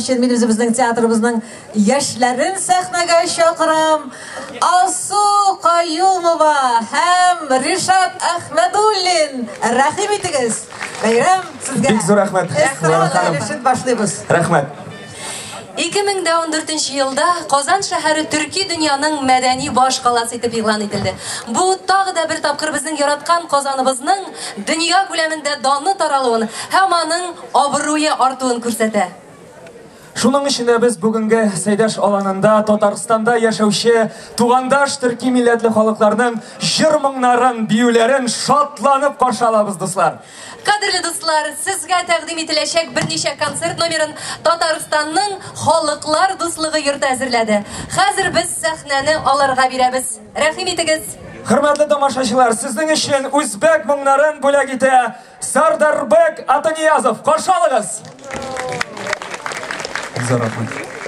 өчен мин үзебезнең театрыбызның яшьләрен сәхнәгә чакырам. Алсу Каюмова һәм Ришат Әхмәдуллин. Рәхим итегез. Бәйрәм сезгә. Бик зур рәхмәт. Эстрада өлешен башлыйбыз. Рәхмәт. 2014 елда Казан шәһәре төрки дөньяның мәдәни баш каласы итеп игълан ителде. Бу тагы да бер тапкыр безнең яраткан Казаныбызның дөнья күләмендә даны таралуын һәм аның абруе артуын күрсәтә. Шуның өчен дә без бүгенге Сәйдәш аланында Татарстанда яшәүче тугандаш төрки милләтле халыкларның җыр моңнарын, биюләрен шатланып каршы алабыз, дуслар. Кадерле дуслар, сезгә тәкъдим ителәчәк берничә концерт номерын Татарстанның Халыклар дуслыгы йорты әзерләде. Хәзер без сәхнәне аларга бирәбез. Рәхим итегез. Хөрмәтле тамашачылар, сезнең өчен үзбәк моңнарын бүләк итә Сардарбек Атаниязов. Каршы алыгыз. Зур рәхмәт.